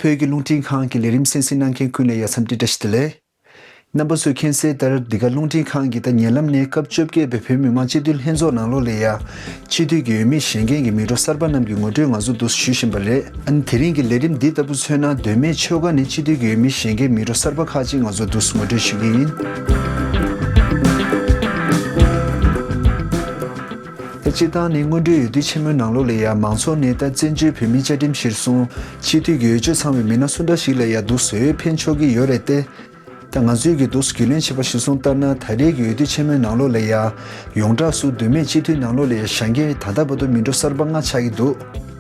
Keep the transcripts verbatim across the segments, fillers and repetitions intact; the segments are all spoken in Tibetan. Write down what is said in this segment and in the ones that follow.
བོད་ཀྱི་རླུང་འཕྲིན་ཁང་གི་ལས་རིམ་གསན་གཟིགས་གནང་མཁན་ཀུན་ལ་ཡ་འཚམས་འདྲི་བཀྲ་ཤིས་བདེ་ལེགས། རྣམ་པ་ཚོས་མཁྱེན་གསལ་ལྟར་འདི་ག་རླུང་འཕྲིན་ཁང་གིས་ད་ཉེ་ལམ་ནས་སྐབས་བཅོ་བརྒྱད་པའི་བོད་མི་མང་སྤྱི་འཐུས་ལྷན་ཚོགས་ནང་ལོགས་ལ་ཡ་སྤྱི་འཐུས་ཀྱི་འོས་མི་བཞེངས་མཁན་གྱི་མི་འགྲོ་གསར་པ་རྣམས་ཀྱི་ངོ་སྤྲོད་ང་ཚོ་འདུག་ཞུ་བཞིན་པ་རེད། ཨ་ནི་དེ་རིང་གི་ལས་རིམ་འདི་ལྟ་བུ་མཚོན་ན་མདོ་སྨད་ཆོལ་ཁ་ནས་སྤྱི་འཐུས་ཀྱི་འོས་མི་བཞེངས་མཁན་མི་འགྲོ་གསར་པ་ཁག་ཅིག་ང་ཚོ་འདུག་ངོ་སྤྲོད་ཞུ་གི་ཡིན། ད་སྤྱིར་བཏང་ནི་སྔོན་འགྲོའི་འོས་བསྡུ་ཆེན་མོའི་ནང་ལོགས་ལ་ཡ་མང་ཚོགས་ནས་ད་བཙན་བྱོལ་བོད་མིའི་བཅའ་ཁྲིམས་གཞིར་བཟུང་སྤྱི་འཐུས་ཀྱི་འོས་ཆོས་ཚང་བའི་མི་སྣ་སུ་འདྲ་ཞིག་ལ་ཡ་འདུག་འོས་འཕེན་ཆོག་གི་ཡོད་རེད་དེ། ད་ང་ཚོའི་གི་འདུག་རྒྱུས་ལོན་བྱས་པ་གཞིར་བཟུང་ལྟར་ན་ད་རེས་ཀྱི་འོས་བསྡུ་ཆེན་མོའི་ནང་ལོགས་ལ་ཡ་ཡོངས་གྲགས་སུ་མདོ་སྨད་སྤྱི་འཐུས་ནང་ལོགས་ལ་ཡ་བཞེངས་མཁན་ད་ལྟ་བར་དུ་མི་འགྲོ་གསར་པ་ལྔ་ཆགས་ཀྱི་འདུག་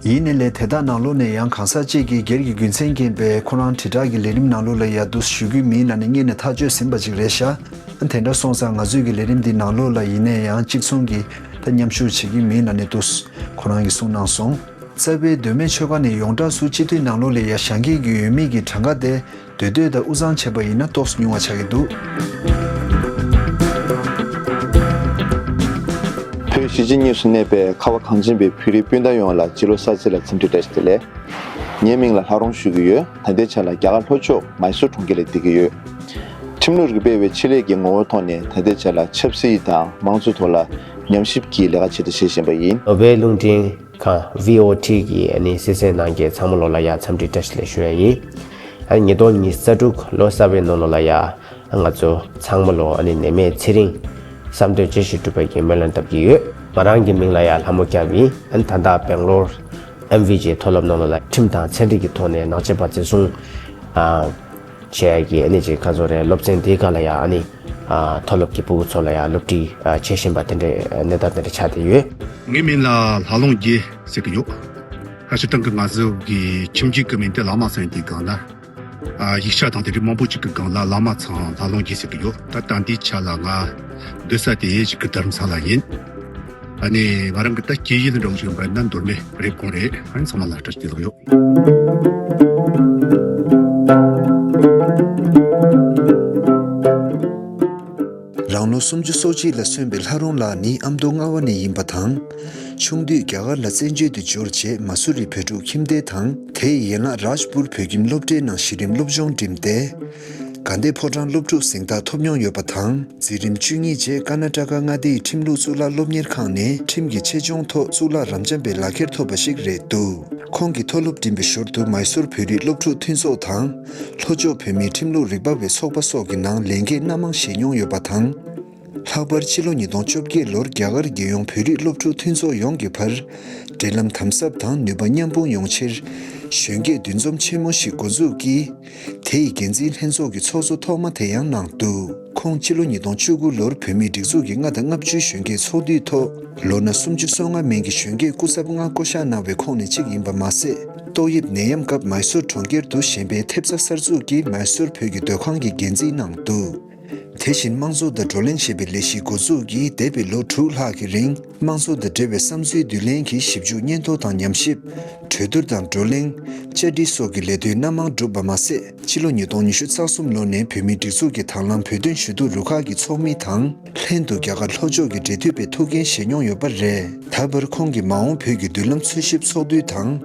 ཡིན་ནའི་ལས་དེ་དག་ནང་ལོགས་ནས་ཡང་གང་ཟག་གཅིག་གིས་སྒེར་གྱི་རྒྱུ་མཚན་རྐྱེན་པས་ཁོ་རང་དྲིལ་བསྒྲགས་ཀྱི་ལས་རིམ་ནང་ལོགས་ལ་ཡ་འདུག་ཞུ་རྒྱུ་མིན་ལབ་ནས་སྔོན་ནས་ཐག་གཅོད་ཟིན་པ་ཅིག་རེད་ཤག་དེ་འདྲ་སོང་ཙང་ང་ཚོའི་གི་ལས་རིམ་འདི་ནང་ལོགས་ལ་ཡིན་ནའི་ཡང་གཅིག་མཚུངས་ཀྱི་ད་མཉམ་ཞུགས་བྱེད་ཀྱི་མིན་ལབ་ནས་འདུག་ཁོ་རང་གིས་གསུངས་གནང་སོང་། རྩ་བའི་མདོ་སྨད་ཆོལ་ཁ་ནས་ཡོངས་གྲགས་སུ་སྤྱི་འཐུས་ནང་ལོགས་ལ་ཡ་བཞེངས་མཁན་གྱི་འོས་མི་གི་གྲངས་ཀ་དེ་སྡོད་སྡོད་དང་དབུ་གཙང་བྱས་པ་ཡིན་ན་ཏོག་ཙམ་ཉུང་བ་ཆགས་ཀྱི་འདུག་བོད་གཞིས་བྱེས་གཉིས་སུ་གནས་པའི་ཁ་བ་གངས་ཅན་པའི་བོད་རིགས་སྤུན་ཟླ་ཡོངས་ལ་སྤྱི་ལོ་གསར་ཚེས་ལ་འཚམས་འདྲི་བཀྲ་ཤིས་བདེ་ལེགས། ངའི་མིང་ལ་ལྷ་རོང་ཞུ་གི་ཡོད། ད་ལྟའི་ཆ་ལ་རྒྱ་གར་ལྷོ་ཕྱོགས་མཱི་སུར་གྲོང་ཁྱེར་ལ་བསྡད་ཀྱི་ཡོད། ཁྲིམས་ལུགས་རིག་པ་བའི་ཆེད་ལས་ཀྱི་ངོ་བོའི་ཐོག་ནས་ད་ལྟའི་ཆ་ལ་ཆབ་སྲིད་དང་མང་གཙོའི་ཐོག་ལ་ཉམས་ཞིབ་ཀྱི་ལས་ཀ་ཆེད་དུ་བྱེད་བཞིན་པ་ཡིན། བོད་རླུང་འཕྲིན་ཁང་བྷི་ཨོ་ཐི་གི་ཨ་ནི་གསན་གཟིགས་གནང་མཁན་ཚང་མ་ལོ་ལ་ཡ་འཚམས་འདྲི་བཀྲ་ཤིས་བདེ་ལེགས་ཞུ་ཡ་ཡིན། ཨ་ནི་ཉིས་སྟོང་ཉི་ཤུ་རྩ་དྲུག་ལོ་གསར་པའི་ནང་ལོ་ལ་ཡ་ང་ཚོ་ཚང་མ་ལོ་ཨ་ནི་ནད་མེད་ཚེ་རིང་བསམ་དོན་ཇི་བཞིན་འགྲུབ་པའི་གི་སྨོན་ལམ་བཏབ་ཀྱི་ཡོད། ང་རང་གི་མིང་ལ་ཡ་ལྷ་མོ་སྐྱབས་ཡིན། ཨ་ནི་ད་ལྟ་སྦེང་ལོར་ཨེམ་བྷི་ཇེ་མཐོ་སློབ་ནང་ལོ་ལ་ཁྲིམས་དང་ཚན་རིག་གི་ཐོག་ནས་ནག་ཆེ་པ་འཛིན་བཟུང་ཨ་བྱས་ཀྱི་ཨ་ནི་ཅིག་ག་ཚོད་རེད། སློབ་ཚན་འདིའི་སྒང་ལ་ཡ་ཨ་ནི་ཨ་མཐོ་སློབ་ཀྱི་ཕྲུ་གུ་ཚོ་ལ་ཡ་སློབ་ཁྲིད་ཨ་བྱེད་བཞིན་པ་དེ་འདྲའི་གནས་སྟངས་དེ་འདྲ་ཆགས་བསྡད་ཡོད། ངའི་མིང་ལ་ལྷ་ལོང་རྒྱལ་ཟེར་གི་ཡོད། ཁ་ཤས་ཏང་གི་ང་ཚོ་གི་ཁྱིམ་རྒྱུད་ཀྱི་མིང་དེ་ལ་མ་ཚང་དེའི་སྒང་ལ་ཨ་ཡིག་ཆ་དང་དེ་འདྲའི་མང་པོ་ཅིག་གི་སྒང་ལ་ལ་མ་ཚང་ལྷ་ལོང་རྒྱལ་ཟེར་གི་ཡོད། ད་ད་ལྟའི་ཆ་ལ་ང་སྡོད་ས་དེ་ཡེ་ཅིག་གི་རྡ་རམ་ས་ལ་ཡིན། ཨ་ནི་ང་རང་གི་ད་སྐད་ཡིག་ལ་འགྲོ་བཞིན་པ་ན་མདོ་སྨད་རེབ་གོང་རེད། ཨ་ནི་ཚང་མ་ལ་བཀྲ་ཤིས་བདེ་ལེགས་ཡོད། རང་ལོ་སུམ་ཅུ་སོ་གཅིག་ལ་སོན་པའི་ལྷ་རོང་ལགས་ནི་ཨ་མདོ་རྔ་བ་ནས་ཡིན་པ་དང་། ཆུང་དུས་རྒྱ་གར་ལ་བཙན་བྱོལ་དུ་འབྱོར་རྗེས་མ་སུ་རི་བོད་ཕྲུག་ཁྱིམ་སྡེ་དང་དེའི་ཡན་ལག་རཱཇ་པུར་བོད་ཁྱིམ་སློབ་གྲྭའི་ནང་གཞི་རིམ་སློབ་སྦྱོང་འགྲིམས་ཏེ། དགའ་ལྡན་ཕོ་བྲང་སློབ་ཕྲུག་གཟེངས་རྟགས་ཐོབ་མྱོང་ཡོད་པ་དང་། འཛིན་རིམ་བཅུ་གཉིས་རྗེས་ཀར་ན་ཊ་ཀ་མངའ་སྡེའི་ཁྲིམས་ལུགས་གཙུག་ལག་སློབ་གཉེར་ཁང་ནས་ཁྲིམས་ཀྱི་ཆེད་སྦྱོང་ཐོག་གཙུག་ལག་རབ་འབྱམས་པའི་ལག་ཁྱེར་ཐོབ་པ་ཞིག་རེད་འདུག་ཁོང་གིས་མཐོ་སློབ་འགྲིམ་པའི་ཞོར་དུ་མཱི་སོར་བོད་རིགས་སློབ་ཕྲུག་མཐུན་ཚོགས་དང་། ལྷོ་ཕྱོགས་བོད་མིའི་ཁྲིམས་ལུགས་རིག་པ་བའི་ཚོགས་པ་སོགས་ཀྱི་ནང་ལས་འགན་སྣ་མང་བཞེས་མྱོང་ཡོད་པ་དང་། ལྷག་པར་ཕྱི་ལོ་ཉིས་སྟོང་བཅོ་བརྒྱད་ལོར་རྒྱ་གར་རྒྱལ་ཡོངས་བོད་རིགས་སློབ་ཕྲུག་མཐུན་ཚོགས་ཡོངས་ཀྱི་བར། འབྲེལ་ལམ་དམ་ཟབ་དང་ནུས་པ་མཉམ་སྤུངས་ཡོང་ཕྱིར། གཞོན་སྐྱེས་འདུ་འཛོམས་ཆེན་མོ་ཞིག་འགོ་འཛུགས་ཀྱིས། དེ་ཡི་འགན་འཛིན་ལྷན་ཚོགས་ཀྱི་ཚོགས་གཙོ་ཐོག་མ་དེ་ཡང་གནང་འདུག་ཁོང་ཕྱི་ལོ་ཉིས་སྟོང་བཅུ་དགུ་ལོར་བོད་མིའི་སྒྲིག་འཛུགས་ཀྱི་ལྔ་དང་ལྔ་བཅུའི་གཞོན་སྐྱེས་ཚོགས་འདུའི་ཐོག་ལོ་ན་སུམ་ཅུ་སོ་ལྔ་མན་གྱི་གཞོན་སྐྱེས་སྐུ་ཚབ་ལྔ་བསྐོ་གཞག་གནང་བའི་ཁོངས་ནས་གཅིག་ཡིན་པ་མ་ཟད། ཏོག་དབྱིབས་ནད་ཡམས་སྐབས་མཱི་སོར་གྲོང་ཁྱེར་དུ་གཞན་ཕན་ཐེབས་རྩ་གསར་འཛུགས་ཀྱིས་མཱི་སོར་བོད་ཀྱི་སྡོད་ཁང་གི་འགན་འཛིན་གནང་འདུག་དེ་བཞིན་དམངས་གཙོ་དང་བགྲོ་གླེང་ཞེས་པའི་ལས་གཞི་འགོ་འཛུགས་ཀྱིས་འདས་པའི་ལོ་དྲུག་ལྷག་གི་རིང་དམངས་གཙོ་དང་འབྲེལ་བའི་བསམ་ཚུལ་བསྡུ་ལེན་གྱི་ཞིབ་འཇུག་སྙན་ཐོ་དང་ཉམས་ཞིབ། གྲོས་བསྡུར་དང་བགྲོ་གླེང་། བཅར་འདྲི་སོགས་ཀྱི་ལས་དོན་སྣ་མང་བསྒྲུབས་པ་མ་ཟད། ཕྱི་ལོ་ཉིས་སྟོང་ཉི་ཤུ་རྩ་གསུམ་ལོ་ནས་བོད་མིའི་སྒྲིག་འཛུགས་ཀྱི་དང་བླངས་བོད་དོན་ཞུ་གཏུག་རུ་ཁག་གི་ཚོགས་མི་དང་ལྷན་དུ་རྒྱ་གར་ལྷོ་ཕྱོགས་ཀྱི་འབྲེལ་མཐུད་པའི་ཐུགས་འགན་བཞེས་མྱོང་ཡོད་པ་རེད། ད་བར་ཁོང་གིས་མ་འོངས་བོད་ཀྱི་མདུན་ལམ་འཚོལ་ཞིབ་ཚོགས་འདུ་དང་།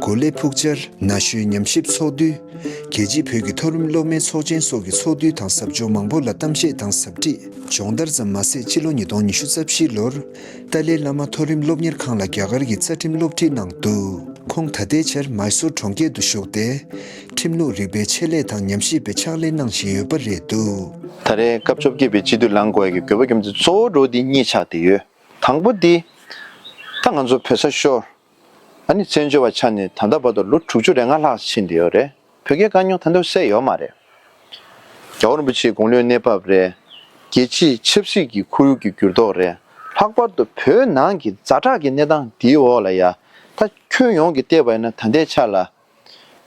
གོ་ལའི་ཕུགས་འཆར། ན་གཞོན་ཉམས་ཞིབ་ཚོགས་འདུ། རྒྱལ་སྤྱིའི་བོད་ཀྱི་མཐོ་རིམ་སློབ་མའི་ཚོགས་ཆེན་སོགས་ཀྱི་ཚོགས་འདུ་དང་ཟབ་སྦྱོང་མང་པོ་ལ་གཏམ་བཤད་དང་ཟབ་ཁྲིད། སྦྱོང་བརྡར་ཙམ་མ་ཟད་ཕྱི་ལོ་ཉིས་སྟོང་ཉི་ཤུ་རྩ་བཞི་ལོར་ཏཱ་ལའི་བླ་མ་མཐོ་རིམ་སློབ་གཉེར་ཁང་ལ་རྒྱ་གར་གྱི་རྩ་ཁྲིམས་སློབ་ཁྲིད་གནང་འདུག་ཁོང་ད་ལྟའི་ཆར་མཱི་སོར་གྲོང་ཁྱེར་དུ་བཞུགས་ཏེ། ཁྲིམས་ལུགས་རིག་པའི་ཆེད་ལས་དང་ཉམས་ཞིབ་པའི་ཕྱག་ལས་གནང་བཞིན་ཡོད་པ་རེད་འདུག་ད་རེས་སྐབས་བཅོ་བརྒྱད་པའི་སྤྱི་འཐུས་ལངས་དགོས་ཡ་གི་དགོས་པ་རྒྱུ་མཚན་གཙོ་བོ་འདྲ་བོ་འདི་གཉིས་ཆགས་བསྡད་ཡོད། དང་པོ་འདི། ད་ང་ཚོ་བོད་ས་ཤོར། ཨ་ནི་བཙན་བྱོལ་བ་ཆགས་ནས་ད་ལྟ་བར་དུ་ལོ་དྲུག་ཅུ་རེ་ལྔ་ལྷག་ཕྱིན་བསྡད་ཡོད་རེད། བོད་སྐད་དཀའ་རྙོག་ད་ལྟ་བར་སེལ་ཡོད་མ་རེད། རྒྱལ་བ་རིན་པོ་ཆེའི་དགུང་ལོའི་གནས་བབ་རེད། རྒྱལ་སྤྱིའི་ཆབ་སྲིད་ཀྱི་ཁོར་ཡུག་གི་འགྱུར་ལྡོག་རེད། ལྷག་པར་དུ་བོད་ནང་གི་ཛ་དྲག་གི་གནས་སྟངས་འདིའི་འོག་ལ་ཡ། ད་ཁྱོན་ཡོངས་ཀྱིས་བལྟས་པ་ཡིན་ན་ད་ལྟའི་ཆ་ལ།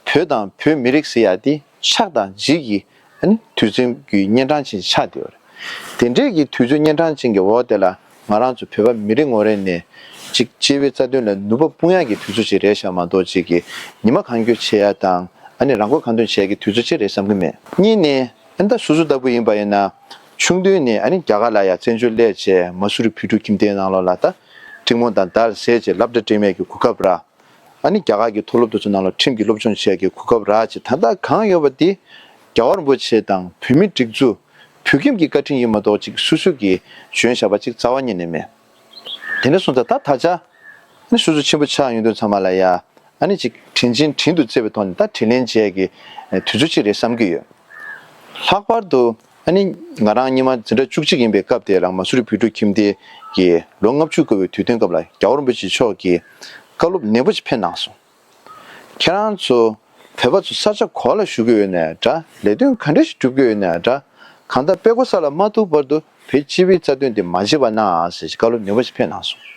བོད་དང་བོད་མི་རིགས་ཟེར་ཡ་དེ་ཆགས་དང་འཇིག་གི་ཨ་ནི་དུས་ཚོད་ཀྱི་གཉན་འཕྲང་ཅན་ཆགས་བསྡད་ཡོད་རེད། དེ་འདྲས་ཀྱི་དུས་ཚོད་གཉན་འཕྲང་ཅན་གྱི་འོག་དེ་ལ་ང་རང་ཚོ་བོད་པ་མི་རེ་ངོ་རེ་ནས་ཅིག་སྤྱི་པའི་རྩ་དོན་ལ་ནུས་པ་སྤུངས་ཡག་གི་དུས་ཚོད་ཅིག་རེད་ཤག་མ་གཏོགས་ཅིག་གི་ཉི་མ་གང་འཁྱོལ་བྱེད་ཡ་དང་ཨ་ནི་རང་མགོ་གང་ཐོན་བྱེད་ཡ་གི་དུས་ཚོད་ཅིག་རེད་བསམ་གྱི་མེད། གཉིས་ནས་ཨ་ནི་ད་སོ་སོ་ལྟ་བུ་ཡིན་པ་ཡིན་ན་ཆུང་དུས་ནས་ཨ་ནི་རྒྱ་གར་ལ་ཡ་བཙན་བྱོལ་སླེབས་བྱས་མ་སུ་རི་བོད་ཕྲུག་ཁྱིམ་སྡེའི་ནང་ལོགས་ལ་ད་འཕྲུལ་མོ་དང་རྡ་ར་ཟེར་བྱས་སློབ་གྲྭ་འགྲིམ་ཡས་ཀྱི་གོ་སྐབས་རག་ཨ་ནི་རྒྱ་གར་གྱི་མཐོ་སློབ་དེ་ཚོ་ནང་ལ་ཁྲིམས་ཀྱི་སློབ་སྦྱོང་བྱེད་ཡག་གི་གོ་སྐབས་རག་བྱས། ད་ལྟ་གང་ཡོད་པ་དེ་རྒྱལ་བ་རིན་པོ་ཆེ་དང་བོད་མི་སྒྲིག་འཛུགས་བོད་ཁྱིམ་གྱི་བཀའ་དྲིན་ཡིན་མ་གཏོགས་ཅིག་སོ་སོ་གིས་འཇོན་བཞག་པ་ཅིག་རྩ་བ་ཉིད་ནས་མེད། དེ་འདྲ་སོང་ཙང་ད་ད་ཆ་ནི་སོ་སོ་ཆེན་པོ་ཆགས་ཡོང་དུས་ཚང་མ་ལ་ཡ། ཨ་ནི་ཅིག་དྲིན་ཆེན་དྲིན་དུ་བརྩི་བའི་ཐོག་ནས་ད་དྲིན་ལན་འཇལ་གྱི་དུས་ཚོད་ཅིག་རེད་བསམ་གྱི་ཡོད། ལྷག་པར་དུ་ཨ་ནི་ང་རང་སྔོན་མ་འཛིན་གྲྭ་བཅུ་གཅིག་ཡིན་པའི་སྐབས་དེ་རང་མ་སུ་རི་བོད་ཕྲུག་ཁྱིམ་སྡེ་གི་ལོ་ལྔ་བཅུ་འཁོར་བའི་དུས་སྟོན་སྐབས་ལ་རྒྱལ་བ་རིན་པོ་ཆེ་མཆོག་གིས་བཀའ་སློབ་ནན་པོ་ཞིག་ཕེབས་གནང་སོང་། ཁྱེད་རང་ཚོ་བོད་པ་ཚོ་ས་ཆ་ག་པར་ལ་བཞུགས་ཀྱི་ཡོད་ནའི་འདྲ། ལས་དོན་ག་འདྲ་ཞིག་སྒྲུབ་ཀྱི་ཡོད་ནའི་འདྲ། གང་ལྟར་དཔྲལ་མགོ་ས་ལ་མ་ཐུག་བར་དུ་བོད་སྤྱི་པའི་རྩ་དོན་དེ་མ་བརྗེད་པ་གནང་ཟེར་བཀའ་སློབ་ནན་པོ་ཞིག་ཕེབས་གནང་སོང་།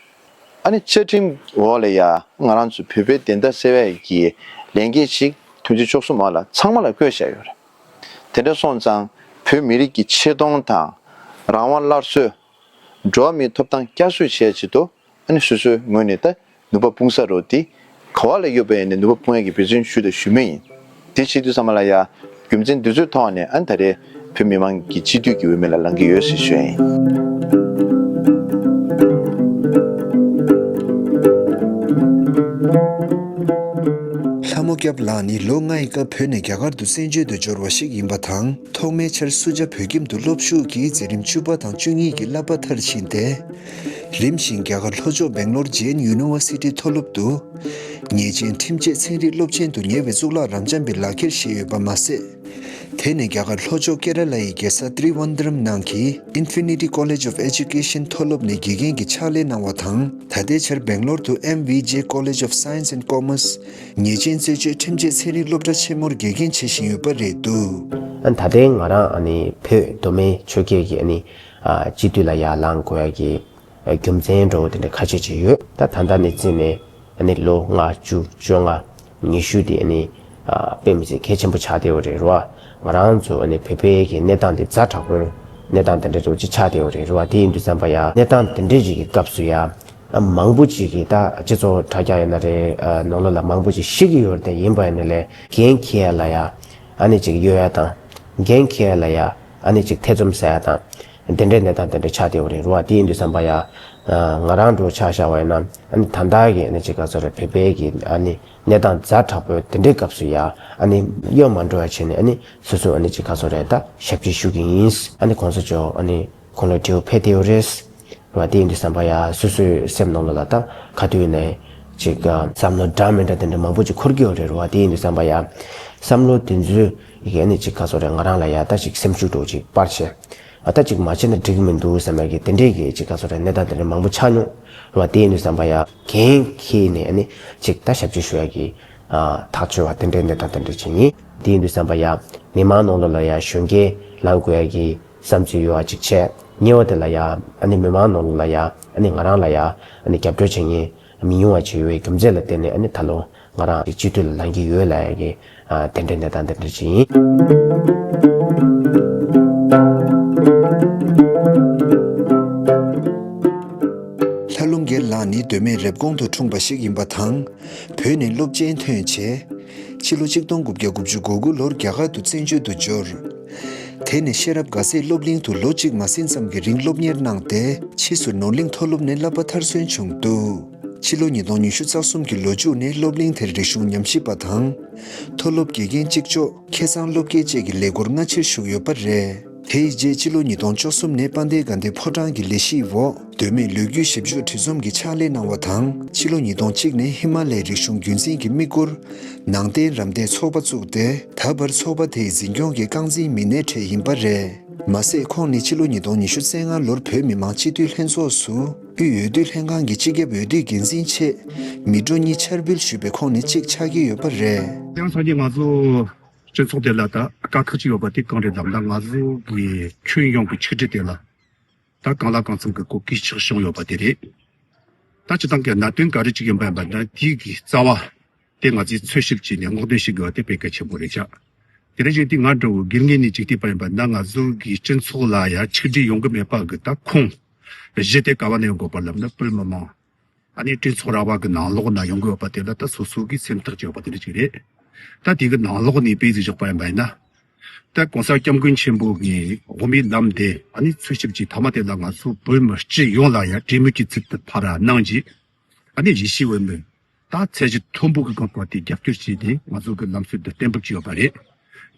ཨ་ནི་བཅའ་ཁྲིམས་འོག་ལ་ཡ་ང་རང་ཚོ་བོད་པའི་བདེན་མཐའ་གསལ་བའི་གི་ལས་འགན་ཞིག་དོན་ཚན་བཅུ་གསུམ་འོག་ལ་ཚང་མ་ལ་བཀོད་བཞག་ཡོད་རེད། དེ་འདྲ་སོང་ཙང་བོད་མི་རིགས་ཀྱི་ཆེ་མཐོང་དང་རང་དབང་སླར་གསོ། འགྲོ་བ་མིའི་ཐོབ་ཐང་བསྐྱར་གསོ་བྱེད་ཆེད་དུ། ཨ་ནི་སོ་སོའི་ངོས་ནས་ད་ནུས་པ་སྤུངས་ས་རོགས་དེ་ག་པར་ལ་ཡོད་པ་ཡིན་ནའི་ནུས་པ་སྤུངས་ཡག་གི་འབད་བརྩོན་ཞུས་དང་ཞུ་མུས་ཡིན། དེ་བྱེད་དུས་ཙམ་པ་ལ་ཡ་རྒྱུ་མཚན་འདི་ཚོའི་ཐོག་ནས་ཨ་ནི་ད་རེས་བོད་མི་མང་གི་སྤྱི་འཐུས་ཀྱི་འོས་མི་ལ་ལངས་ཀྱི་ཡོད་ཟེར་ཞུ་ཡ་ཡིན། ལྷ་མོ་སྐྱབས་ལགས་ནི་ལོ་ལྔ་ཡི་སྐབས་བོད་ནས་རྒྱ་གར་དུ་བཙན་བྱོལ་དུ་འབྱོར་བ་ཞིག་ཡིན་པ་དང་། ཐོག་མའི་ཆར་སུ་ཇཱ་བོད་ཁྱིམ་དུ་སློབ་ཞུགས་ཀྱིས་འཛིན་རིམ་བཅུ་པ་དང་བཅུ་གཉིས་ཀྱི་བསླབ་པ་མཐར་ཕྱིན་ཏེ། རིམ་བཞིན་རྒྱ་གར་ལྷོ་ཕྱོགས་སྦེང་ལོར་ཇེན་ཡུ་ནི་ཝར་སི་ཊི་མཐོ་སློབ་ཏུ་ཉེས་ཅན་ཁྲིམས་ཆད་ཚན་རིག་སློབ་ཆེན་དུ་ཉེ་བའི་གཙུག་ལག་རབ་འབྱམས་པའི་ལག་ཁྱེར་བཞེས་ཡོད་པ་མ་ཟད། དེ་ནས་རྒྱ་གར་ལྷོ་ཕྱོགས་ཀེ་ར་ལ་ཡི་རྒྱལ་ས་ཏྲི་ཝན་དྲམ་ནང་གི་Infinity College of Education མཐོ་སློབ་ནས་དགེ་རྒན་གྱི་ཕྱག་ལས་གནང་བ་དང་། ད་ལྟའི་ཆར་སྦེང་ལོར་དུ་M V J College of Science and Commerce ཉེས་ཅན་རྩད་གཅོད་ཁྲིམས་ཆད་ཚན་རིག་སློབ་གྲྭ་ཆེན་མོར་དགེ་རྒན་བྱེད་བཞིན་ཡོད་པ་རེད་འདུག་ཨ་ད་ལྟའི་ང་རང་ཨ་ནི་བོད་མདོ་སྨད་ཆོལ་ཁའི་གི་ཨ་ནི་ཨ་སྤྱི་འཐུས་ལ་ཡར་ལངས་དགོས་ཡ་གི་ཨ་རྒྱུ་མཚན་འདྲ་བོ་དེ་འདྲ་ཁ་ཤས་ཅིག་ཡོད། ད་ད་ལྟ་ནས་བརྩིས་ནས་ཨ་ནི་ལོ་ལྔ་བཅུ་བཅོ་ལྔ་ཉི་ཤུ་དེ་ཨ་ནི་ཨ་དཔེ་མི་སྲིད་གལ་ཆེན་པོ་ཆགས་བསྡད་ཡོད་རེད་རོ། ང་རང་ཚོ་ཨ་ནི་བོད་པའི་གི་གནས་སྟངས་དེ་ཛ་དྲག་པོའི་གནས་སྟངས་དེ་འདྲ་འདྲ་བོ་ཅིག་ཆགས་བསྡད་ཡོད་རེད་རོ། དེ་ཡིན་དུས་ཙམ་པ་ཡ་གནས་སྟངས་དེ་འདྲ་ཅིག་གི་སྐབས་སུ་ཡ། ཨ་མང་པོ་ཅིག་གིས་ད་སྤྱི་ཚོགས་དྲ་རྒྱ་ཡིན་ན་རེད། ཨ་ནང་ལོགས་ལ་མང་པོ་ཅིག་ཤེས་ཀྱི་ཡོད་རེད། དེ་ཡིན་པ་ཡིན་ན་ལས་འགན་འཁྱེར་ཡ་ལ་ཡ་ཨ་ནི་ཅིག་གཡོལ་ཡ་དང་། འགན་འཁྱེར་ཡ་ལ་ཡ་ཨ་ནི་ཅིག་ཐེ་ཚོམ་ཟ་ཡ་དང་། དེ་འདྲའི་གནས་སྟངས་དེ་འདྲ་ཆགས་བསྡད་ཡོད་རེད་རོ། དེ་ཡིན་དུས་ཙམ་པ་ཡ་ཨ་ང་རང་འདྲ་བོ་ཆ་བཞག་པ་ཡིན་ན་ཨ་ནི་ད་ལྟ་གི་ཨ་ནི་ཅིག་ག་ཚོད་རེད། བོད་པའི་གི་ཨ་ནི་གནས་སྟངས་ཛ་དྲག་པོའི་དེ་འདྲའི་སྐབས་སུ་ཡ་ཨ་ནི་གཡོལ་མ་འགྲོ་ཡ་བྱས་ནས་ཨ་ནི་སོ་སོ་ཨ་ནི་ཅིག་ག་ཚོད་རེད། ད་ཞབས་ཕྱི་ཞུ་གི་ཡིན། ཨ་ནི་གོང་ས་མཆོག་ཨ་ནི་ཁོང་ལ་དྲི་བ་ཕེབས་བསྡད་ཡོད་རེད། རེད་བ། དེ་ཡིན་དུས་ཙམ་པ་ཡ་སོ་སོའི་སེམས་ནང་ལོགས་ལ་ད་ག་དུས་ནས་ཅིག་ཨ་བསམ་བློ་འདྲ་མི་འདྲ་དེ་འདྲ་མང་པོ་ཅིག་འཁོར་གྱི་ཡོད་རེད་རེད་བ། དེ་ཡིན་དུས་ཙམ་པ་ཡ་བསམ་བློ་དེ་ཚོའི་ཡི་གེ་ནི་ཅིག་ག་ཚོད་རེད། ང་རང་ལ་ཡ་ད་ཅིག་སེམས་ཤུགས་འདྲ་བོ་ཅིག་སྤར་བྱས། ཨ་ད་ཅིག་མ་བྱས་ན་འགྲིག་གི་མི་འདུག་བསམ་ཡ་གི་དེ་འདྲའི་གི་ཅིག་ག་ཚོད་རེད། གནས་སྟངས་དེ་འདྲ་མང་པོ་ཆགས་མྱོང་རེད་བ། དེ་ཡིན་དུས་ཙམ་པ་ཡ་འགན་འཁྱེར་ནས་ཨ་ནི་ཅིག་ད་ཞབས་ཕྱི་ཞུ་ཡ་གི་ཨ་ཐག་ཆོད་བ་དེ་འདྲའི་གནས་སྟངས་དེ་འདྲ་ཅིག་ཡིན། དེ་ཡིན་དུས་ཙམ་པ་ཡ་མི་མང་ནང་ལོགས་ལ་ཡ་གཞོན་སྐྱེས་ལངས་དགོས་ཡ་གི་བསམ་ཚུལ་ཡོད་པ་ཅིག་བྱས། ཉེ་བ་དེ་ལ་ཡ་ཨ་ནི་མི་མང་ནང་ལོགས་ལ་ཡ་ཨ་ནི་ང་རང་ལ་ཡ་ཨ་ནི་རྒྱབ་སྐྱོར་བྱེད་མཁན་མི་ཉུང་བ་ཅིག་ཡོད་པའི་རྒྱུ་མཚན་ལ་བརྟེན་ནས་ཨ་ནི་ད་ལོ་ང་རང་སྤྱི་འཐུས་ལ་ལངས་ཀྱི་ཡོད་ལབ་ཡ་གི་ཨ་དེ་འདྲའི་གནས་སྟངས་དེ་འདྲ་ཅིག་ཡིན། ལྷ་ལུང་སྒེར་ལགས་ནི་མདོ་སྨད་རེབ་གོང་དུ་འཁྲུངས་པ་ཞིག་ཡིན་པ་དང་། བོད་ནས་སློབ་ཆེན་ཐོན་རྗེས། ཕྱི་ལོ་ཆིག་སྟོང་དགུ་བརྒྱ་དགུ་བཅུ་གོ་དགུ་ལོར་རྒྱ་གར་དུ་བཙན་བྱོལ་དུ་འབྱོར། དེ་ནས་ཤེས་རབ་དགའ་ཚལ་སློབ་གླིང་དུ་ལོ་གཅིག་མ་ཟིན་ཙམ་གྱི་རིང་སློབ་གཉེར་གནང་སྟེ། ཕྱིས་སུ་ནོར་གླིང་མཐོ་སློབ་ནས་བསླབ་པ་མཐར་སོན་བྱུང་འདུག་ཕྱི་ལོ་ཉིས་སྟོང་ཉི་ཤུ་རྩ་གསུམ་གྱི་ལོ་མཇུག་ནས་སློབ་གླིང་དེར་རིག་གཞུང་ཉམས་ཞིབ་པ་དང་། མཐོ་སློབ་དགེ་རྒན་གཅིག་ལྕོགས། ཁེ་གཙང་སློབ་དགེ་བཅས་ཀྱི་ལས་སྒོར་སྔ་ཕྱིར་ཞུགས་ཡོད་པ་རེད། དེའི་རྗེས་ཕྱི་ལོ་ཉིས་སྟོང་བཅུ་གསུམ་ནས་དཔལ་ལྡན་དགའ་ལྡན་ཕོ་བྲང་གི་ལས་གཞིའི་འོག་མདོ་སྨད་ལོ་རྒྱུས་ཞིབ་འཇུག་འབྲི་རྩོམ་གྱི་ཕྱག་ལས་གནང་བ་དང་། ཕྱི་ལོ་ཉིས་སྟོང་གཅིག་ནས་ཧི་མ་ལའི་རིག་གཞུང་རྒྱུན་འཛིན་གྱི་དམིགས་ཡུལ་ནང་བསྟན་རམ་འདེགས་ཚོགས་པ་བཙུགས་ཏེ། ད་བར་ཚོགས་པ་དེའི་འཛིན་སྐྱོང་གི་རྐང་འཛིན་མི་སྣའི་གྲས་ཡིན་པ་རེད། མ་ཟད་ཁོང་ནི་ཕྱི་ལོ་ཉིས་སྟོང་ཉི་ཤུ་རྩ་ལྔ་ལོར་བོད་མི་མང་སྤྱི་འཐུས་ལྷན་ཚོགས་སུ་དབུས་འོས་བསྡུ་ལྷན་ཁང་གི་སྤྱི་ཁྱབ་འོས་བསྡུའི་འགན་འཛིན་ཆེད་མི་འགྲོ་གཉིས་ཕྱག་འབུལ་ཞུས་པའི་ཁོངས་ནས་གཅིག་ཆགས་ཀྱི་ཡོད་པ་རེད། ཡང་སང་ཉིན་ང་ཚོ་སྤྱི་ཚོགས་དེ་ལ་ད་དཀའ་ཁག་ཅིག་ཡོད་པ་དེ་གང་རེད་ལབ་ན། ང་ཚོ་གི་ཁྱོན་ཡོངས་ཀྱི་ཆིག་སྒྲིལ་དེ་ལ་ད་གང་ལ་གང་འཚམ་གྱི་གོ་སྐབས་ཤིག་བྱུང་ཡོད་པ་དེ་རེད། ད་སྤྱིར་བཏང་གི་གནད་དོན་ག་རེ་ཅིག་ཡིན་པ་ཡིན་པ་ན་དེའི་གི་རྩ་བ་དེ་ང་ཚོས་འཚོལ་ཞིབ་བྱས་ནས་སྔོག་འདོན་བྱེད་དགོས་པ་དེ་དཔེ་གལ་ཆེན་པོ་རེད་ཤག་དེ་རེད་ཅིག་དེ་ང་འདྲ་བོ་དགེ་རྒན་ནས་ཅིག་བལྟས་པ་ཡིན་པ་ན། ང་ཚོ་གི་སྤྱི་ཚོགས་ལ་ཡ་ཆིག་སྒྲིལ་ཡོང་གི་མེད་པ་གི་ད་ཁུངས་གཞི་དེ་ག་བ་ནས་ཡོང་དགོས་པ་ལབ་ན། བོད་མི་མང་ཨ་ནི་གྲོས་ཚོགས་ར་བ་གི་ནང་ལོགས་ན་ཡོང་གི་ཡོད་པ་དེ་ལ་ད་སོ་སོ་གི་སེམས་ཐག་བཅད་པ་དེ་འདྲ་ཅིག་རེད། ད་དེ་གི་ནང་ལོགས་ནས་དཔེ་ཟིག་བཞག་པ་ཡིན་པ་ཡིན་ན། ད་༸གོང་ས་༸སྐྱབས་མགོན་ཆེན་པོ་གི་དབུ་མའི་ལམ་དེ་ཨ་ནི་འཚོལ་ཞིབ་ཀྱིས་མཐའ་མ་དེ་ལ་ང་ཚོ་བོད་མི་སྤྱི་ཡོངས་ལ་ཡ་གྲོས་མོལ་གྱི་ཚུལ་དུ་ཕར་གནང་རྗེས། ཨ་ནི་གཞིས་བྱེས་བོད་མི་ ད་ཚད་གཞི་མཐོན་པོ་གི་སྒང་སྐོར་དེ་རྒྱབ་སྐྱོར་བྱས་ཏེ་ང་ཚོ་གི་ལམ་སྲོལ་འདི་གཏན་འབེབས་བྱས་ཡོད་པ་རེད།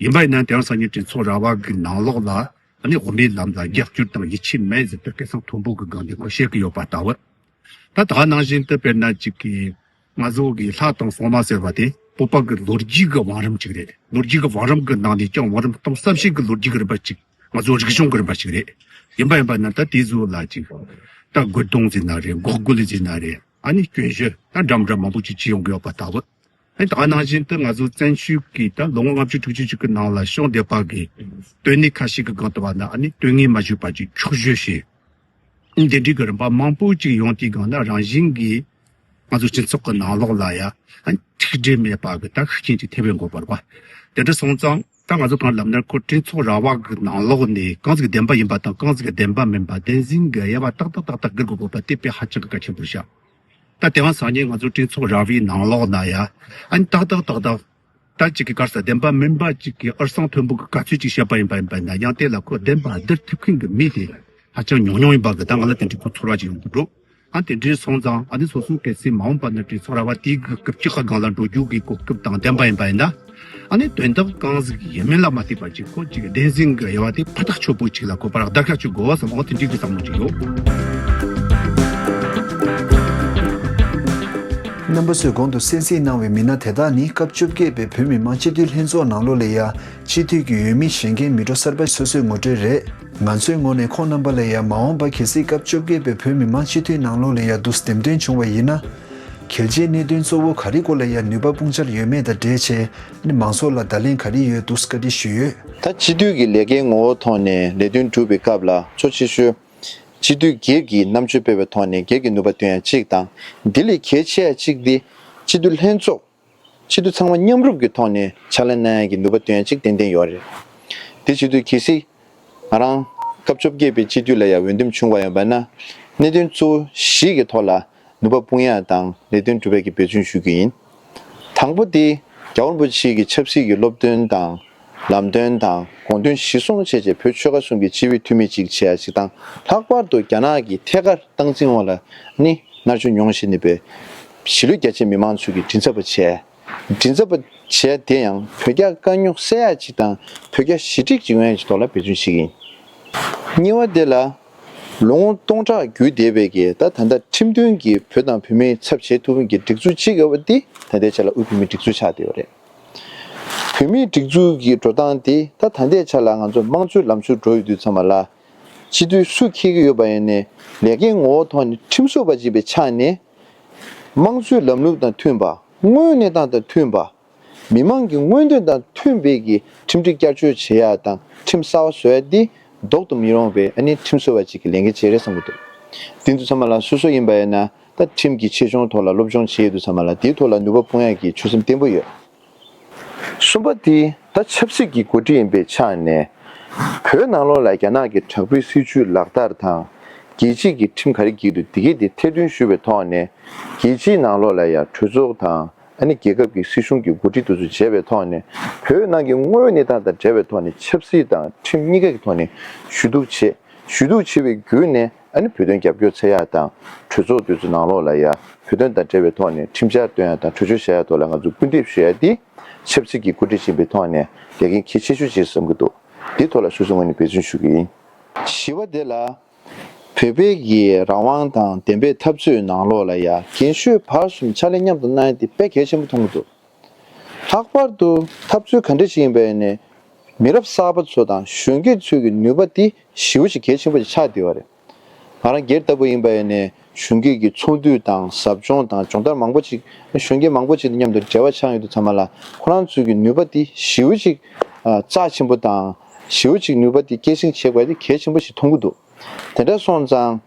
ཡིན་པ་ཡིན་ན་དེང་སང་ཉིན་གྲོས་ཚོགས་ར་བ་གི་ནང་ལོགས་ལ་ཨ་ནི་དབུ་མའི་ལམ་ལ་རྒྱབ་སྐྱོར་དང་ཡིད་ཆེས་མེད་ཟེར་ཏེ་སྐད་གསང་མཐོན་པོ་གི་སྒང་ནས་ཁོ་བཤད་ཀྱི་ཡོད་པ་ལྟ་བུ། ད་ད་ག་ནང་བཞིན་དུ་དཔེར་ན་གཅིག་གིས་ང་ཚོ་གི་ལྷ་དང་སྲུང་མ་ཟེར་བ་དེ་བོད་པ་གི་ལོ་རྒྱུས་ཀྱི་བང་རིམ་གཅིག་རེད། ལོ་རྒྱུས་ཀྱི་བང་རིམ་གྱི་ནང་ནས་ཀྱང་བང་རིམ་སྟོང་བསམ་ཤེས་ཀྱི་ལོ་རྒྱུས་ཀྱི་རིམ་པ་གཅིག་ང་ཚོ་རིག་གཞུང་གི་རིམ་པ་ཞིག་རེད། ཡིན་པ་ཡིན་པ་ན་ད་དེ་ཚོ་ལ་ཅིག་ད་དགོད་གདུང་ཟེར་ན་རེད། འགོག་རྒོལ་ཟེར་ན་རེད། ཨ་ནི་སྐྱོན་བརྗོད་ད་འདྲ་མི་འདྲ་མང་པོ་ཅིག་བྱེད་ཡོང་གི་ཡོད་པ་ལྟ་བུ། ཨ་ནི་ད་ག་ནང་བཞིན་དུ་ང་ཚོ་བཙན་བྱོལ་གྱི་ད་ལོ་ངོ་ལྔ་བཅུ་དྲུག་ཅུ་ཅིག་གི་ནང་ལ་བྱུང་བསྡད་པ་གི་དོན་གནད་ཁ་ཤས་ཀྱི་སྒང་དུ་བ་ན་ཨ་ནི་དོན་གནད་མ་ཞུས་པ་ཅིག་འཁྱོག་བརྗོད་བྱས། འདི་འདྲའི་གི་རིམ་པ་མང་པོ་ཅིག་ཡོང་དུས་སྒང་ན་རང་བཞིན་གྱིས་ང་ཚོ་སྤྱི་ཚོགས་ཀྱི་ནང་ལོགས་ལ་ཡ་ཨ་ནི་ཐུགས་འདྲེས་མེད་པ་གི་ད་ཤུགས་རྐྱེན་ཅིག་ཐེབས་ཡོང་གི་ཡོད་པ་རེད་པ། དེ་འདྲ་སོང་ཙང་ད་ང་ཚོ་གང་ལབ་ན་ཁོ་གྲོས་ཚོགས་ར་བ་གི་ནང་ལོགས་ནས་གང་ཟིག་བདེན་པ་ཡིན་པ་དང་གང་ཟིག་བདེན་པ་མིན་པ་བདེན་འཛིན་གྱི་དབྱེ་བ་ཏག་ཏག་ཏག་ཏག་བསྒྱུར་དགོས་པ་དེ་དཔེ་ཧ་ཅང་གི་གལ་ཆེན་པོ་རེད་ཤག་ད་དེ་བ་སང་ཉིན་ང་ཚོ་གྲོས་ཚོགས་ར་བའི་ནང་ལོགས་ན་ཡ་ཨ་ནི་ཏག་ཏག་ཏག་ཏག་ད་ཅིག་གི་གར་ས་བདེན་པ་མིན་པ་ཅིག་གི་ཨར་སང་མཐོན་པོ་གི་ག་ཚོད་ཅིག་བཤད་པ་ཡིན་པ་ཡིན་པ་ན་ཡང་དེ་ལ་ཁོ་བདེན་པ་བསྡུར་ཐུབ་མཁན་གི་མི་དེ་ཧ་ཅང་ཉུང་ཉུང་ཡིན་པ་གི་ད་ང་ལ་དེ་འདྲའི་ཁོ་ཚོར་བ་ཅིག་ཡོང་གི་འདུག་ཨ་དེ་འདྲའི་སོང་ཙང་ཨ་ནི་སོ་སོའི་གལ་སྲིད་མ་འོངས་པ་ན་གྲོས་ཚོགས་ར་བ་དེའི་གི་སྐབས་ཅིག་གི་སྒང་ལ་འགྲོ་རྒྱུ་གི་གོ་སྐབས་དང་བདེན་པ་ཡིན་པ་ཡིན་ན་ཨ་ནི་དོན་དག་གང་ཟིག་ཡིན་མིན་ལ་མ་ལྟོས་པ་ཅིག་ཁོ་ཅིག་བདེན་འཛིན་གི་དབྱེ་བ་དེ་ཕར་ཐག་ཆོད་པོ་ཅིག་ལ་ཁོ་པར་བརྡར་ཤ་ཅིག་དགོས་བསམ་འོ་དེ་འདྲའི་གི་བསམ་བློ་ཅིག་ཡོད། རྣམ་པ་ཚོས་གོང་དུ་གསན་གཟིགས་གནང་བའི་མི་སྣ་དེ་དག་ནི་སྐབས་བཅོ་བརྒྱད་པའི་བོད་མི་མང་སྤྱི་འཐུས་ལྷན་ཚོགས་ནང་ལོགས་ལ་ཡ་སྤྱི་འཐུས་ཀྱི་འོས་མི་བཞེངས་མཁན་མི་འགྲོ་གསར་པ་སོ་སོའི་ངོ་སྤྲོད་རེད། ང་ཚོའི་ངོས་ནས་ཁོང་རྣམ་པ་ལ་ཡ་མ་འོངས་པ་གལ་སྲིད་སྐབས་བཅོ་བརྒྱད་པའི་བོད་མི་མང་སྤྱི་འཐུས་ནང་ལོགས་ལ་ཡ་འདུག་འདེམས་ཐོན་བྱུང་བ་ཡིན་ན། གལ་ཆེའི་གནད་དོན་གཙོ་བོ་ག་རེ་སྐོར་ལ་ཡ་ནུས་པ་སྤུངས་འཆར་ཡོད་མེད་དང་འབྲེལ་བྱས་ནས་མང་ཚོགས་ལ་བརྡ་ལན་ག་རེ་ཡོད་འདུག་བཀའ་འདྲི་ཞུས་ཡོད། ད་སྤྱི་འཐུས་ཀྱི་ལས་ཀའི་ངོ་བོ་ཐོག་ནས་ལས་དོན་སྒྲུབ་པའི་སྐབས་ལ་གཙོ་ཆེ་ཤོས་སྤྱི་འཐུས་སྒེར་གྱི་རྣམ་དཔྱོད་སྤེལ་བའི་ཐོག་ནས་སྒེར་གྱི་ནུས་པ་འདོན་ཡ་གཅིག་དང་། འདི་ལས་གལ་ཆེ་ཡ་གཅིག་འདི་སྤྱི་འཐུས་ལྷན་ཚོགས་སྤྱི་འཐུས་ཚང་མ་མཉམ་རུབ་ཀྱི་ཐོག་ནས་ཕྱག་ལས་གནང་ཡ་གི་ནུས་པ་འདོན་ཡ་གཅིག་ཏན་ཏན་ཡོད་རེད། དེ་བྱེད་དུས་གལ་སྲིད་ང་རང་སྐབས་བཅོ་བརྒྱད་པའི་སྤྱི་འཐུས་ལ་ཡང་འོས་འདེམས་བྱུང་བ་ཡིན་པ་ན་གནད་དོན་གཙོ་བོ་བཞི་གི་ཐོག་ལ་ནུས་པ་སྤུངས་ཡ་དང་ལས་དོན་སྒྲུབ་ཡ་གི་འབད་བརྩོན་ཞུ་རྒྱུ་ཡིན། དང་པོ་དེ་རྒྱལ་བ་རིན་པོ་ཆེ་གི་ཆབ་སྲིད་ཀྱི་སློབ་སྟོན་དང་ལམ་སྟོན་དང་དགོངས་དོན་གཞིར་བཟུང་བྱས་རྗེས་བོད་ཆོལ་ཁ་གསུམ་གྱི་སྤྱི་བའི་འཐུས་མི་གཅིག་བྱེད་ཡ་གཅིག་དང་ལྷག་པར་དུ་རྒྱ་ནག་གི་ཐད་ཀར་སྟངས་འཛིན་འོག་ལ་ནི་མནར་གཅོད་མྱོང་བཞིན་པའི་གཞིས་ལུས་རྒྱ་ཆེ་མི་མང་ཚོས་ཀྱི་མགྲིན་ཚབ་པ་བྱས། མགྲིན་ཚབ་པ་བྱས་དེ་ཡང་བོད་རྒྱ་དཀའ་རྙོག་སེལ་ཡག་ཅིག་དང་བོད་རྒྱ་ཞི་འགྲིག་ཅིག་ཡོང་ཡག་ཅིག་ཐོག་ལ་འབད་བརྩོན་བྱེད་ཀྱི་ཡིན། གཉིས་པ་དེ་ལ་ལོ་ངོ་སྟོང་ཕྲག་བརྒྱུད་བསྡད་པའི་གི་ད་ད་ལྟ་ཁྲིམས་མཐུན་གྱི་བོད་དང་བོད་མིའི་ཚབ་བྱེད་ཐུབ་མཁན་གྱི་སྒྲིག་འཛུགས་གཅིག་ཡོད་པ་འདི་ད་ལྟའི་ཆ་ལ་དབུས་བོད་མིའི་སྒྲིག་འཛུགས་ཆགས་བསྡད་ཡོད་རེད། བོད་མིའི་སྒྲིག་འཛུགས་ཀྱི་འགྲོ་སྟངས་དེ་ད་ད་ལྟའི་ཆ་ལ་ང་ཚོ་དམངས་གཙོའི་ལམ་ཕྱོགས་འགྲོ་ཡོད་དུས་ཚང་མ་ལ་སྤྱི་འཐུས་སུ་འཁྱེར་གྱི་ཡོད་པ་ཡིན་ནའི་ལས་ཀའི་ངོ་བོ་ཐོག་ནས་ཁྲིམས་བཟོ་བ་ཅིག་པའི་ཆ་ནས། དམངས་གཙོའི་ལམ་ལུགས་དང་མཐུན་པ། དངོས་གནས་སྟངས་དང་མཐུན་པ། མི་མང་གི་མངོན་འདོད་དང་མཐུན་པའི་གི་ཁྲིམས་སྒྲིག་བསྐྱར་བཅོས་བྱེད་ཡ་དང་ཁྲིམས་གསར་བ་བཟོ་ཡ་འདི་ལྡོག་ཏུ་མི་རུང་བའི་ཨ་ནི་ཁྲིམས་བཟོ་བ་ཅིག་གི་ལས་འགན་ཅིག་རེད་བསམ་གྱི་འདུག་དེ་ཚོ་ཚང་མ་ལ་སོ་སོ་ཡིན་པ་ཡིན་ན་ད་ཁྲིམས་ཀྱི་ཆེ་ཆུང་ཐོག་ལ་སློབ་སྦྱོང་བྱེད་ཡ་དུས་ཚང་མ་ལ་དེའི་ཐོག་ལ་ནུས་པ་སྤུངས་ཡ་གི་ཆོད་སེམས་བརྟན་པོ་ཡོད། གསུམ་པ་དེ་ད་ཆབ་སྲིད་ཀྱི་འགོ་ཁྲིད་ཡིན་པའི་ཆ་ནས་བོད་ནང་ལོགས་ལ་རྒྱ་ནག་གི་དྲག་པོའི་སྲིད་བྱུས་ལག་བསྟར་དང་རྒྱལ་སྤྱིའི་གི་ཁྲིམས་ག་རེ་འགེལ་འདུག་དེ་གའི་དེ་ཐེར་འདོན་ཞུས་པའི་ཐོག་ནས་རྒྱལ་སྤྱིའི་ནང་ལོགས་ལ་ཡང་གྲོས་ཚོགས་དང་ཨ་ནི་རྒྱལ་ཁབ་ཀྱི་སྲིད་གཞུང་གི་འགོ་ཁྲིད་དེ་ཚོ་མཇལ་བའི་ཐོག་ནས་བོད་ནང་གི་དངོས་ཡོད་གནས་སྟངས་དང་འབྲེལ་བའི་ཐོག་ནས་ཆབ་སྲིད་དང་ཁྲིམས་གཉིས་ཀ་གི་ཐོག་ནས་ཞུ་གཏུག་བྱས། ཞུ་གཏུག་བྱས་པའི་བརྒྱུད་ནས་ཨ་ནི་བོད་དོན་རྒྱབ་སྐྱོར་འཚོལ་ཡག་དང་གྲོས་ཚོགས་དེ་ཚོ་ནང་ལོགས་ལ་ཡ་བོད་དོན་དང་འབྲེལ་བའི་ཐོག་ནས་ཁྲིམས་འཆར་འདོན་ཡག་དང་གྲོས་ཆོད་བཞག་ཡག་ཐོག་ལ་ང་ཚོ་སྐུལ་འདེབས་ཞུ་ཡག་འདི་ཆབ་སྲིད་ཀྱི་འགོ་ཁྲིད་ཡིན་པའི་ཐོག་ནས་ལས་འགན་གལ་ཆེ་ཤོས་ཅིག་བསམ་གྱི་འདུག་འདི་ཐོག་ལ་སོ་སོའི་ངོས་ནས་འབད་བརྩོན་ཞུ་གི་ཡིན། བཞི་པ་དེ་ལ་བོད་པའི་གི་རང་དབང་དང་བདེན་པའི་འཐབ་རྩོད་ནང་ལོགས་ལ་ཡ་རྒན་ཤོས་བར་གསུམ་ཕྱག་ལས་མཉམ་དུ་གནང་ཡག་འདི་དཔེ་གལ་ཆེན་པོ་མཐོང་གི་འདུག་ལྷག་པར་དུ་འཐབ་རྩོད་ག་འདྲ་ཞིག་ཡིན་པ་ཡིན་ནའི་མི་རབས་གསར་པ་ཚོ་དང་གཞོན་སྐྱེས་ཚོའི་གི་ནུས་པ་དེ་ཞེ་པོ་ཅིག་གལ་ཆེན་པོ་ཅིག་ཆགས་བསྡད་པ་རེད། ང་རང་སྒེར་ལྟ་བུ་ཡིན་པ་ཡིན་ནའི་གཞོན་སྐྱེས་ཀྱི་ཚོགས་འདུ་དང་ཟབ་སྦྱོང་དང་སྦྱོང་བརྡར་མང་པོ་ཅིག་གཞོན་སྐྱེས་མང་པོ་ཅིག་དང་མཉམ་དུ་འབྲེལ་བ་ཆགས་ཡོང་དུས་ཚང་མ་ལ་ཁོ་རང་ཚོའི་གི་ནུས་པ་དེ་ཞེ་པོ་ཅིག་རྩ་ཆེན་པོ་དང་ཞེ་པོ་ཅིག་ནུས་པ་དེ་སྐྱེད་སྲིང་བྱེད་དགོས་དེ་གལ་ཆེན་པོ་ཞིག་མཐོང་གི་འདུག་དེ་འདྲ་སོང་ཙང་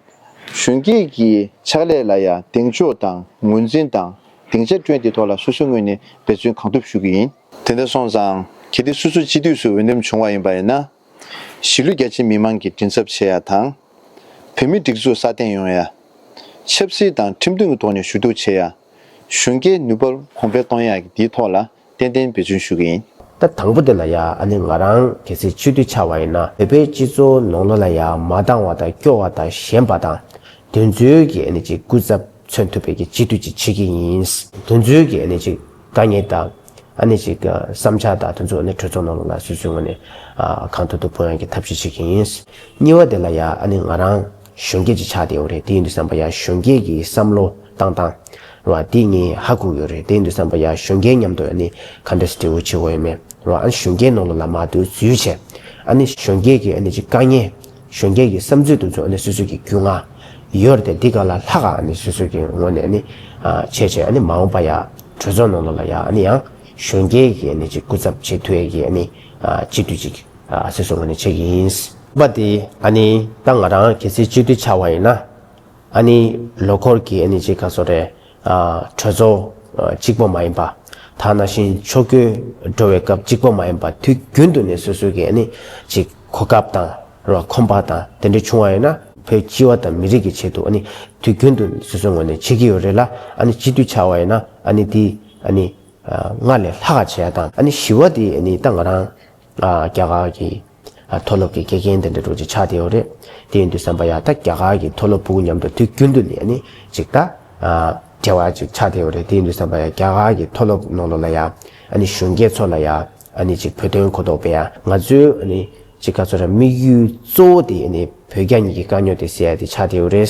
གཞོན་སྐྱེས་ཀྱི་ཕྱག་ལས་ལ་ཡང་གདེང་འཇོག་དང་ངོས་འཛིན་དང་སྡིངས་ཆ་བསྐྲུན་དེ་ཐོག་ལ་སོ་སོའི་ངོས་ནས་འབད་བརྩོན་གང་ཐུབ་ཞུ་གི་ཡིན། དེ་འདྲ་སོང་ཙང་གལ་ཏེ་སོ་སོ་སྤྱི་འཐུས་སུ་འོས་འདེམས་བྱུང་བ་ཡིན་པ་ཡིན་ན། གཞིས་ལུས་རྒྱ་ཆེ་མི་མང་གི་མགྲིན་ཚབ་བྱེད་ཡ་དང་། བོད་མིའི་སྒྲིག་འཛུགས་སྲ་བརྟན་ཡོང་ཡ། ཆབ་སྲིད་དང་ཁྲིམས་མཐུན་གྱི་ཐོག་ནས་ཞུ་གཏུག་བྱེད་ཡ། གཞོན་སྐྱེས་ནུས་པ་གོང་འཕེལ་གཏོང་ཡ་གི་འདིའི་ཐོག་ལ་ཏན་ཏན་འབད་བརྩོན་ཞུ་གི་ཡིན། ད་དང་པོ་དེ་ལ་ཡ་ཨ་ནི་ང་རང་གལ་སྲིད་སྤྱི་འཐུས་ཆགས་པ་ཡིན་ན་བོད་པའི་སྤྱི་ཚོགས་ནང་ལོགས་ལ་ཡ་མ་འདང་བ་དང་སྐྱོ་བ་དང་ཞེན་པ་དང་དེ་ཚོའི་གི་ཨ་ནི་ཅིག་སྐུ་ཚབ་ མཚོན་ཐུབ་པའི་གི་སྤྱི་འཐུས་ཅིག་བྱེད་ཀྱི་ཡིན། དེ་ཚོའི་གི་ཨ་ནི་ཅིག་དཀའ་ངལ་དང་ཨ་ནི་ཅིག་བསམ་འཆར་དང་དེ་ཚོ་ཨ་ནི་གྲོས་ཚོགས་ནང་ལོགས་ལ་སོ་སོའི་ངོས་ནས་གང་ཐུབ་ཐུབ་ཕུལ་ཡག་གི་ཐབས་ཤེས་བྱེད་ཀྱི་ཡིན། གཉིས་པ་དེ་ལ་ཡ་ཨ་ནི་ང་རང་གཞོན་སྐྱེས་ཅིག་ཆགས་བསྡད་ཡོད་རེད། དེ་ཡིན་དུས་ཙམ་པ་ཡ་གཞོན་སྐྱེས་ཀྱི་བསམ་བློ་བཏང་སྟངས་རེད་བ། དེ་ངས་ཧ་གོ་ཡོད་རེད། དེ་ཡིན་དུས་ཙམ་པ་ཡ་གཞོན་སྐྱེས་མཉམ་དུ་ཨ་ནི་ག་འདྲ་སེ་འབྲེལ་བ་བྱེད་དགོས་ཡོད་མེད་རེད་བ། ཨ་ནི་གཞོན་སྐྱེས་ནང་ལོགས་ལ་མར་དུ་འཛུལ་བྱས་ཨ་ནི་གཞོན་སྐྱེས་ཀྱི་ཨ་ནི་ཅིག་དཀའ་ངལ། གཞོན་སྐྱེས་ཀྱི་བསམ་ཚུལ་དེ་ཚོ་ཨ་ནི་སོ་སོ་གི་རྒྱུས་མངའ་ཡོད་རེད་དེ། འདི་ག་ལ་ལྷག་ག་ཨ་ནི་སོ་སོ་གི་ངོས་ནས་ཨ་ནི་བྱས་བྱས་ཨ་ནི་མ་འོངས་པ་ཡ་གྲོས་ཚོགས་ནང་ལོགས་ལ་ཡ་ཨ་ནི་ཡང་གཞོན་སྐྱེས་ཀྱི་ཨ་ནི་ཅིག་སྐུ་ཚབ་བྱེད་ཐུབ་ཡག་གི་ཨ་ནི་སྤྱི་འཐུས་ཅིག་སོ་སོའི་ངོས་ནས་བྱེད་ཀྱི་ཡིན། པ་དེ་ཨ་ནི་ད་ང་རང་གལ་སྲིད་སྤྱི་འཐུས་ཆགས་པ་ཡིན་ན། ཨ་ནི་ལོ་འཁོར་གྱི་ཨ་ནི་ཅིག་ག་སོ་རེད། ཨ་གྲོས་ཚོགས་ཨ་གཅིག་པོ་མ་ཡིན་པ། ད་ནང་བཞིན་ཕྱོགས་བསྐྱོད་འགྲོ་བའི་སྐབས་གཅིག་པོ་མ་ཡིན་པ། དུས་རྒྱུན་དུ་ནས་སོ་སོའི་གི་ཨ་ནི་ཅིག་གོ་སྐབས་དང་རོ་ཁོམ་པ་དང་དེ་འདྲ་བྱུང་བ་ཡིན་ན། བོད་སྤྱི་བ་དང་མི་རིགས་ཀྱི་ཆེད་དུ་ཨ་ནི་དུས་རྒྱུན་དུ་སོ་སོའི་ངོས་ནས་བྱེད་ཀྱི་ཡོད་རེད་ལ། ཨ་ནི་སྤྱི་འཐུས་ཆགས་པ་ཡིན་ན་ཨ་ནི་དེ་ཨ་ནི་ཨ་སྔར་ལས་ལྷག་ག་བྱེད་ཡག་དང་། ཨ་ནི་བཞི་པ་དེ་ཨ་ནི་ད་ང་རང་ཨ་རྒྱ་གར་གྱི་ཨ་མཐོ་སློབ་ཀྱི་དགེ་རྒན་དེ་འདྲ་འདྲ་ཅིག་ཆགས་བསྡད་ཡོད་རེད། དེ་ཡིན་དུས་ཙམ་པ་ཡ་ད་རྒྱ་གར་གྱི་མཐོ་སློབ་ཕྲུ་གུ་མཉམ་དུ་དུས་རྒྱུན་དུ་ནས་ཨ་ནི་ཅིག་ད་ཨ་འབྲེལ་བ་ཅིག་ཆགས་བསྡད་ཡོད་རེད། དེ་ཡིན་དུས་ཙམ་པ་ཡ་རྒྱ་གར་གྱི་མཐོ་སློབ་ནང་ལོགས་ལ་ཡ་ཨ་ནི་གཞོན་སྐྱེས་ཚོ་ལ་ཡ་ཨ་ནི་ཅིག་བོད་དོན་གོ་རྟོགས་སྤེལ་ཡ། ང་ཚོའི་ཨ་ནི་ཅིག་ག་ཚོད་ར་དམིགས་ཡུལ་གཙོ་བོ་དེ་ཨ་ནི་བོད་རྒྱ་གཉིས་ཀྱི་དཀའ་རྙོག་དེ་སེལ་ཡ་དེ་ཆགས་བསྡད་ཡོད་རེད།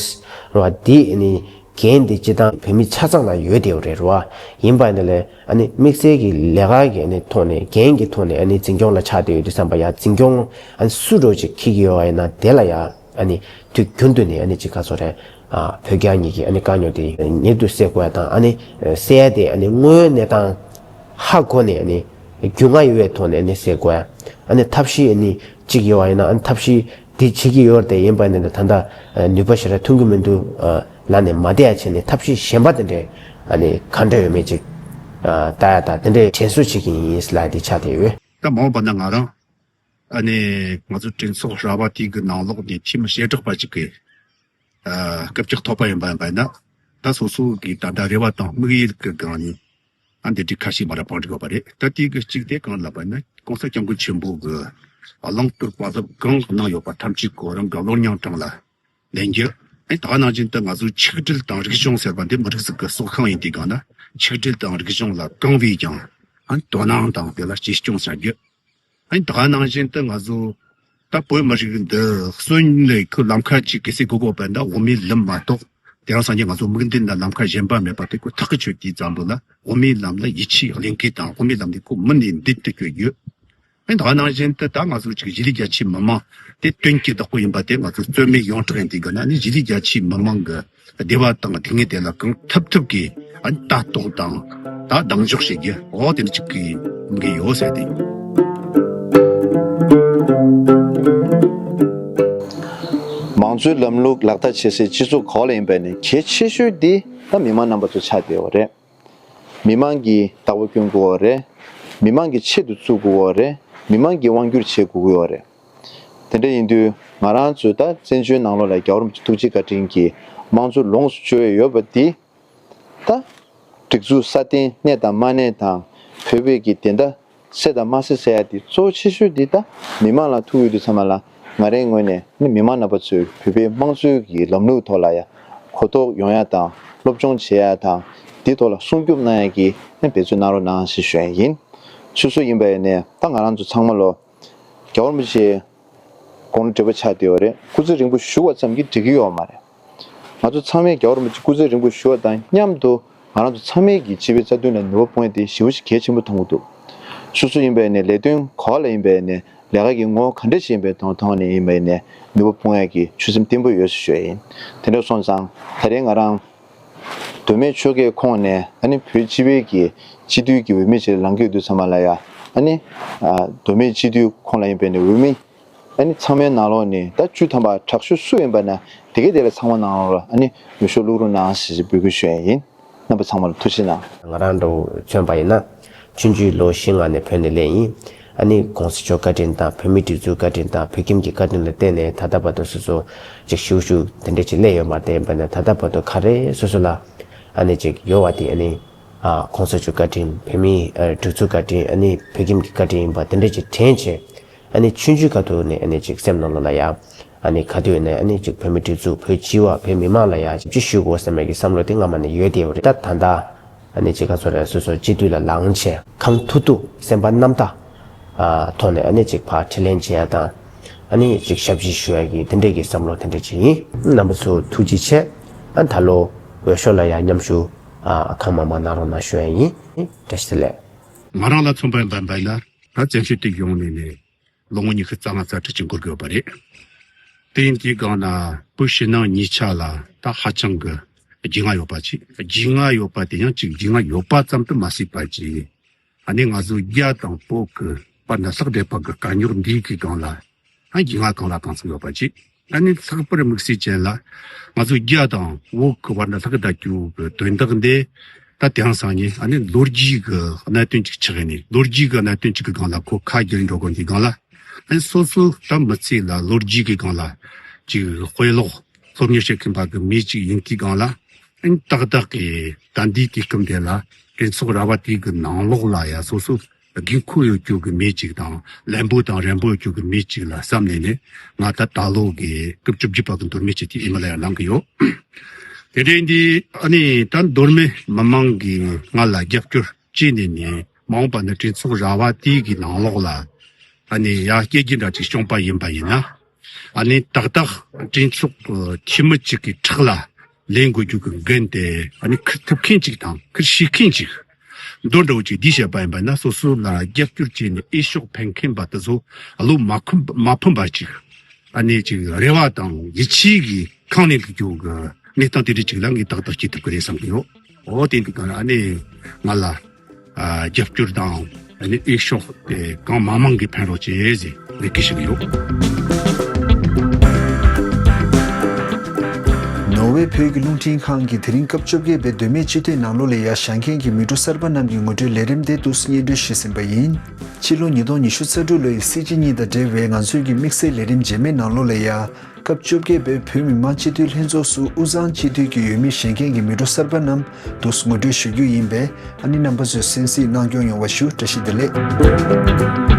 རེད་བ། དེ་ཨ་ནི་འགན་དེ་སྤྱིར་བཏང་བོད་མི་ཆ་ཚང་ལ་ཡོད་བསྡད་ཡོད་རེད། རེད་བ། ཡིན་པ་ཡིན་ན་ལས་ཨ་ནི་དམིགས་བསལ་གྱི་ལས་ཀ་གི་ཨ་ནི་ཐོག་ནས་འགན་གྱི་ཐོག་ནས་ཨ་ནི་འཛིན་སྐྱོང་ལ་ཆགས་བསྡད་ཡོད་དུས་ཙམ་པ་ཡ་འཛིན་སྐྱོང་ཨ་ནི་སུ་འདྲ་ཅིག་འཁྱེར་གྱི་ཡོད་པ་ཡིན་ན། དེ་ལ་ཡ་ཨ་ནི་དུས་རྒྱུན་དུ་ནས་ཨ་ནི་ཅིག་ག་ཚོད་རེད། ཨ་བོད་རྒྱ་གཉིས་ཀྱི་ཨ་ནི་དཀའ་རྙོག་དེ་མྱུར་དུ་སེལ་དགོས་ཡ་དང་། ཨ་ནི་སེལ་ཡ་དེ་ཨ་ནི་དངོས་ཡོད་གནས་སྟངས་ཧ་གོ་ནས་ཨ་ནི་རྒྱུས་མངའ་ཡོད་པའི་ཐོག་ནས་ཨ་ནི་སེལ་དགོས་ཡ། ཨ་ནི་ཐབས་ཤེས་ཨ་ནི་གཅིག་ཡོད་པ་ཡིན་ན། ཨ་ནི་ཐབས་ཤེས་འདི་བྱེད་ཀྱི་ཡོད་རེད་དེ། ཡིན་པ་ཡིན་ན་ད་ལྟ་ནུས་པ་ཞེ་དྲག་ཐོན་གྱི་མི་འདུག་ལབ་ནས་མ་བསྡད་ཡ་བྱས་ནས་ཐབས་ཤེས་གཞན་པ་དེ་འདྲས་ཨ་ནི་ག་འདྲ་ཡོད་མེད་ཅིག་ལྟ་ཡ་དང་། དེ་འདྲས་དྲན་གསོ་བྱེད་ཀྱི་ཡིན་ལབ་དེ་ཆགས་བསྡད་ཡོད། ད་མ་འོངས་པ་ན་ང་རང་ཨ་ནི་ང་ཚོ་གྲོས་ཚོགས་ར་བ་དེ་གི་ནང་ལོགས་ནས་འཐུས་མི་བྱེ་བྲག་པ་ཅིག་གི་ཨ་སྐུ་ཕྱག་ཐོབ་པ་ཡིན་པ་ཡིན་པ་ཡིན་ན། ད་སོ་སོ་གི་ད་ལྟ་རེ་བ་དང་དམིགས་ཡུལ་གི་སྒང་ནས་ཨ་འདི་འདྲའི་ཁ་ཤས་མ་ར་བང་སྒྲིག་ཡོད་པ་རེད། ད་དེ་གི་གཅིག་དེ་གང་ལབ་པ་ཡིན་ན། ༸གོང་ས་༸སྐྱབས་མགོན་ཆེན་པོ་གི་བླང་དོར་བཀའ་སློབ་གང་གནང་ཡོད་པ་ཐམས་ཅད་ཁོ་རང་གི་བློ་སྙིང་བྲང་ལ་ལེན་རྒྱུ། ཨ་ནི་ད་ག་ནང་བཞིན་དུ་ང་ཚོའི་ཆིག་སྒྲིལ་དང་རིག་གཞུང་ཟེར་བ་འདི་མི་རིགས་ཟིག་གི་སྲོག་ཤིང་ཡིན་དུས་སྒང་ན། ཆིག་སྒྲིལ་དང་རིག་གཞུང་ལ་གང་བས་ཀྱང་ཨ་ནི་དོ་སྣང་དང་དེ་ལ་གཅེས་སྐྱོང་བྱ་རྒྱུ། ཨ་ནི་ད་ག་ནང་བཞིན་དུ་ང་ཚོ་ད་བོད་མི་རིགས་འདི་གསོན་ལས་ཁོ་ལམ་ཁ་ཅིག་གི་སེ་གོ་གོ་བན་ད་དབུ་མའི་ལམ་མ་གཏོགས། དེ་རིང་སང་ཉིན་ང་ཚོ་དམིགས་འདུན་དང་ལམ་ཁ་གཞན་པ་མེད་པ་དེ་ཁོ་ཐག་གི་ཆོད་དུས་ཙམ་པ་ལ། དབུ་མའི་ལམ་ལ་ཡིད་ཆེས་ལེན་མཁན་དང་དབུ་མའི་ལམ་འདི་ཁོ་མུ་ནས་མདུན་དུ་སྐྱོད་རྒྱུ། ཨ་ནི་ད་ག་ནང་བཞིན་དུ་ད་ང་ཚོ་ཅིག་གཞིས་ལུས་རྒྱ་ཆེའི་མི་མང་དེ་དོན་གྱི་བདག་པོ་ཡིན་པ་དེ་ང་ཚོ་རྩོད་མེད་ཡོངས་གྲགས་ཡིན་དུས་སྒང་ན། ཨ་ནི་གཞིས་ལུས་རྒྱ་ཆེའི་མི་མང་གི་བདེ་བ་དང་སྡུག་བསྔལ་དེ་ལ་གང་ཐུབ་ཐུབ་ཀྱིས་ཨ་ནི་ལྟ་རྟོག་དང་ད་གདེང་འཇོག་བྱེད་རྒྱུ། འོ་དེ་འདྲ་ཅིག་གི་དམིགས་ཡུལ་ཡོད་ཟེར་ཏེ། མང་གཙོའི་ལམ་ལུགས་ལག་བསྟར་བྱེད་སའི་སྤྱི་ཚོགས་གང་ལ་ཡིན་པ་ནས་གལ་ཆེ་ཤོས་དེ་ད་མི་མང་རྣམ་པ་ཚོ་ཆགས་བསྡད་ཡོད་རེད། མི་མང་གིས་རྟག་པར་སྐྱོན་དགོས་པ་རེད། མི་མང་གི་ཆེད་དུ་བཙུགས་དགོས་པ་རེད། མི་མང་གིས་དབང་སྒྱུར་བྱེད་དགོས་ཀྱི་ཡོད་རེད། དེ་འདྲ་ཡིན་དུས་ང་རང་ཚོས་ད་བཙན་བྱོལ་ནང་ལོགས་ལ་རྒྱལ་བ་རིན་པོ་ཆེ་ཐུགས་རྗེ་བཀའ་དྲིན་གྱིས་དམངས་གཙོ་ལོངས་སུ་སྤྱོད་ཡས་ཡོད་པ་འདི། ད་སྒྲིག་འཛུགས་སྲ་བརྟན་གནས་དང་མ་གནས་དང་། བོད་པའི་གི་བདེན་མཐའ་གསལ་དང་མ་གསལ་ཟེར་ཡ་འདི་གཙོ་བོ་ཆེ་ཤོས་འདི་ད་མི་མང་ལ་ཐུག་ཡོད་དུས་ཚང་མ་ལ་ང་རའི་ངོས་ནས་ནི་མི་མང་རྣམ་པ་ཚོས་བོད་པའི་དམངས་གཙོའི་གི་ལམ་ལུགས་ཐོག་ལ་ཡ་གོ་རྟོགས་ཡོང་ཡ་དང་སློབ་སྦྱོང་བྱེད་ཡ་དང་། འདི་ཐོག་ལ་སྲུང་སྐྱོབ་གནང་ཡ་གི་ནི་འབད་བརྩོན་གནང་རོགས་གནང་ཞེས་ཞུ་ཡ་ཡིན། སོ་སོ་ཡིན་པ་ཡིན་ནས་ད་ང་རང་ཚོ་ཚང་མ་ལོ། རྒྱལ་བ་རིན་པོ་ཆེ་དགུང་ལོ་བགྲེས་པོ་ཆགས་བསྡད་ཡོད་རེད། སྐུ་ཚེ་རིང་པོ་བཞུགས་པ་ཙམ་གྱིས་འགྲིག་གི་ཡོད་མ་རེད། ང་ཚོ་ཚང་མས་རྒྱལ་བ་རིན་པོ་ཆེ་སྐུ་ཚེ་རིང་པོ་བཞུགས་པ་དང་མཉམ་དུ་ང་རང་ཚོ་ཚང་མས་ཀྱི་སྤྱི་པའི་རྩ་དོན་ལ་ནུས་པ་སྤུངས་ཡ་དེ་ཞེ་པོ་ཞིག་གལ་ཆེན་པོ་མཐོང་གི་འདུག། སོ་སོ་ཡིན་པ་ཡིན་ནའི་ལས་དོན་ག་པ་ལ་ཡིན་པ་ཡིན་ནའི་ལས་ཀ་གི་ངོ་བོ་ག་འདྲ་ཞིག་ཡིན་པའི་དོན་ཐོག་ནས་ཡིན་པ་ཡིན་ནའི་ནུས་པ་སྤུངས་ཡ་གི་ཆོད་སེམས་བརྟན་པོ་ཡོད་ཟེར་ཞུ་ཡ་ཡིན། དེ་འདྲ་སོང་ཙང་ད་རེས་ང་རང་མདོ་སྨད་ཆོལ་ཁའི་ཁོངས་ནས་ཨ་ནི་བོད་སྤྱི་པའི་གི་སྤྱི་འཐུས་ཀྱི་འོས་མི་ཞིག་ལངས་ཀྱི་ཡོད་དུས་ཚང་མ་ལ་ཡ་ཨ་ནི་མདོ་སྨད་སྤྱི་འཐུས་ཁོངས་ལ་ཡིན་པའི་ནས་འོས་མི་ཨ་ནི་ཚང་མའི་ནང་ལོགས་ནས་ད་བཅུ་ཐམ་པ་དྲག་ཤོས་སུ་ཡིན་པ་ན་དེ་གའི་དེ་ལ་ཚང་མ་ནང་ལོགས་ལ་ཨ་ནི་འོས་ཤོག་བླུག་རོགས་གནང་ཞེས་འབོད་སྐུལ་ཞུ་ཡ་ཡིན། རྣམ་པ་ཚང་མ་ལ་ཐུགས་རྗེ་གནང་། ང་རང་འདྲ་བོ་མཚོན་པ་ཡིན་ན། ཆུང་ཆུང་ལོ་བཞི་ལྔ་ནས་བོད་ནས་སླེབས་ཡིན། ཨ་ནི་གོང་ས་མཆོག་བཀའ་དྲིན་དང་བོད་མིའི་སྒྲིག་འཛུགས་བཀའ་དྲིན་དང་བོད་ཁྱིམ་གྱི་བཀའ་དྲིན་ལ་བརྟེན་ནས་ད་ལྟ་བར་དུ་སོ་སོ་ཅིག་ཞུ་ཞུ་དེ་འདྲ་ཅིག་སླེབས་ཡོད་མ་རེད། ཡིན་པ་ན་ད་ལྟ་བར་དུ་ག་རེ་སོ་སོ་ལ་ཨ་ནི་ཅིག་ཡོད་པ་དེ་ཨ་ནི་ཨ་གོང་ས་མཆོག་བཀའ་དྲིན། བོད་མིའི་ཨ་སྒྲིག་འཛུགས་བཀའ་དྲིན། ཨ་ནི་བོད་ཁྱིམ་གྱི་བཀའ་དྲིན་ཡིན་པ་དེ་འདྲ་ཅིག་དྲན་བྱས། ཨ་ནི་ཆུང་ཆུང་སྐབས་དུས་ནས་ཨ་ནི་ཅིག་སེམས་ནང་ལོགས་ལ་ཡ་ ཨ་ནི་ག་དུས་ནས་ཨ་ནི་ཅིག་བོད་མི་སྒྲིག་འཛུགས་བོད་སྤྱི་བ་བོད་མི་མང་ལ་ཡ་ཅིག་ཅི་ཞུ་དགོས་བསམ་པའི་གི་བསམ་བློ་དེ་སྔ་མ་ནས་ཡོད་བསྡད་ཡོད་རེད། ད་ད་ལྟ་ཨ་ནི་ཅིག་ག་ཚོད་རེད། སོ་སོ་སྤྱི་འཐུས་ལ་ལངས་བྱས་གང་ཐུབ་ཐུབ་སེམས་པ་རྣམ་དག་ཨ་ཐོག་ནས་ཨ་ནི་ཅིག་ཕར་འཕྲིན་ལན་བྱེད་ཡ་དང་ཨ་ནི་ཅིག་ཞབས་ཕྱི་ཞུ་ཡ་གི་དེ་འདྲས་ཀྱི་བསམ་བློ་དེ་འདྲས་ཅིག་ཡིན། རྣམ་པ་ཚོ་ཐུགས་རྗེ་ཆེ། ཨ་ད་ལོ་འོས་ཤོག་ལ་ཡ་མཉམ་ཞུགས་ཨ་གང་མང་མང་གནང་རོགས་གནང་ཞུ་ཡ་ཡིན། བཀྲ་ཤིས་བདེ་ལེགས། ང་རང་ལ་མཚོན་པ་ཡིན་པ་ཡིན་ན་ད་བཙན་བྱོལ་དུ་ཡོང་ནས་ནས་ལོ་ངོ་ཉི་ཤུ་རྩ་ལྔ་རྩ་དྲུག་ཅིག་འགོར་གི་ཡོད་པ་རེད། དེ་ཡིན་དུས་སྒང་ན་བོད་ཕྱི་ནང་གཉིས་ཆ་ལ་ད་ཧ་ཅང་གི་རྒྱུས་མངའ་ཡོད་པ་ཅིག་རྒྱུས་མངའ་ཡོད་པ་དེ་ཡང་ཅིག་རྒྱུས་མངའ་ཡོད་པ་ཙམ་དུ་མ་ཟད་པ་ཅིག་ཨ་ནི་ང་ཚོ་རྒྱ་དང་བོད་ཀྱི་བར་ན་ལྷག་བསྡད་པ་གི་དཀའ་རྙོག་འདིའི་གི་སྒང་ལ་ཨ་རྒྱུས་མངའ་གང་ལ་གང་འཚམ་ཡོད་པ་ཅིག་ཨ་ནི་ལྷག་པར་དམིགས་བསལ་ཅན་ལ་ང་ཚོ་རྒྱ་དང་བོད་ཀྱི་བར་ན་ལྷག་བསྡད་རྒྱུ་གི་དོན་དག་འདི་ད་དེང་སང་ཉིན་ཨ་ནི་ལོ་རྒྱུས་ཀྱི་གནད་དོན་ཅིག་ཆགས་ནས་ལོ་རྒྱུས་ཀྱི་གནད་དོན་ཅིག་གི་སྒང་ལ་ཁོ་ཁ་བསྒྱུར་འགྲོ་དགོས་འདི་སྒང་ལ་ཨ་ནི་སོ་སོ་ད་མི་ཚེ་ལ་ལོ་རྒྱུས་ཀྱི་སྒང་ལ་ཅིག་དཔེ་ཀློག་སློབ་གཉེར་བྱེད་མཁན་པ་གི་མི་ཅིག་ཡིན་དུས་སྒང་ལ་ཨ་ནི་ཏག་ཏག་གི་ད་འདིའི་དུས་སྐབས་འདི་ལ་གྲོས་ཚོགས་ར་བ་དེ་གི་ནང་ལོགས་ལ་ཡ་སོ་སོ་དགོས་མཁོ་ཡོད་རྒྱུ་གི་མི་ཅིག་དང་ལན་པོ་དང་རན་པོ་ཡོད་རྒྱུ་གི་མི་ཅིག་ལ་བསམ་ནས་ནས་ང་ད་ད་ལོ་གི་སྐབས་བཅུ་བཞི་པ་གི་མདོ་སྨད་ཆོས་དུས་ཨི་མ་ལ་ཡང་གནང་གི་ཡོད། དེ་འདྲའི་འདི་ཨ་ནི་ད་མདོ་སྨད་མི་མང་གིས་ང་ལ་རྒྱབ་སྐྱོར་བྱས་ནས་ནས་མ་འོངས་པ་ནི་གྲོས་ཚོགས་ར་བ་དེའི་གི་ནང་ལོགས་ལ་ཨ་ནི་ཡ་སྐད་ཀྱི་འདྲ་ཅིག་བྱུང་པ་ཡིན་པ་ཡིན་ན། ཨ་ནི་ཏག་ཏག་གྲོས་ཚོགས་ཀྱི་འཐུས་མི་གཅིག་གི་ཕྲག་ལ་ལེན་དགོས་རྒྱུ་གི་འགན་དེ་ཨ་ནི་འཁུར་ཐུབ་མཁན་གཅིག་དང་འཁུར་ཤེས་མཁན་གཅིག་མདོ་འདྲ་བོ་གཅིག་འདི་བཤད་པ་ཡིན་པ་ན་སོ་སོ་ལ་རྒྱབ་སྐྱོར་བྱས་ནས་འོས་ཤོག་འཕེན་མཁན་པ་དེ་ཚོ་བློ་མ་ཁོམ་མ་ཕམ་པ་གཅིག་ཨ་ནི་གཅིག་རེ་བ་དང་ཡིད་ཆེས་ཀྱི་ཁང་ནས་འདུག་རྒྱུ་གི་གནས་སྟངས་དེ་འདྲ་གཅིག་ལ་ངས་ཏག་ཏག་སྐྱེ་ཐུབ་ཀྱི་རེད་བསམ་གྱི་ཡོད། འོ་དེ་འདུག་ག་ཨ་ནི་ང་ལ། ཨ་རྒྱབ་སྐྱོར་དང་ཨ་ནི་འོས་ཤོག་དེ་གང་མང་མང་གིས་འཕེན་རོགས་བྱེད་ཟེར་ལས་ཀ་ཞུ་གི་ཡོད། ནོར་ཝེ་བོད་ཀྱི་རླུང་འཕྲིན་ཁང་གིས་དེ་རིང་སྐབས་བཅོ་བརྒྱད་པའི་མདོ་སྨད་སྤྱི་འཐུས་ནང་ལོགས་ལ་ཡ་བཞེངས་མཁན་གྱི་མི་འབྲུག་གསར་པ་རྣམས་ཀྱི་ངོ་སྤྲོད་ལས་རིམ་དེ་འདུག་སེ་སྙན་སྒྲོན་ཞུས་ཟིན་པ་ཡིན། ཕྱི་ལོ་ཉིས་སྟོང་ཉི་ཤུ་རྩ་དྲུག་ལོའི་སྲིད་སྤྱི་གཉིས་དང་འབྲེལ་བའི་ང་ཚོའི་གི་དམིགས་བསལ་ལས་རིམ་རྗེས་མའི་ནང་ལོགས་ལ་ཡ། སྐབས་བཅོ་བརྒྱད་པའི་བོད་མི་མང་སྤྱི་འཐུས་ལྷན་ཚོགས་སུ་དབུས་གཙང་སྤྱི་འཐུས་ཀྱི་འོས་མི་བཞེངས་མཁན་གྱི་མི་འབྲུག་གསར་པ་རྣམས་འདུག་སེ་ངོ་སྤྲོད་ཞུ་རྒྱུ་ཡིན་པས། ཨ་ནི་རྣམ་པ་ཚོས་གསན་གཟིགས་གནང་སྐྱོང་ཡོང་བ་ཞུ། བཀྲ་ཤིས་བདེ་ལེགས།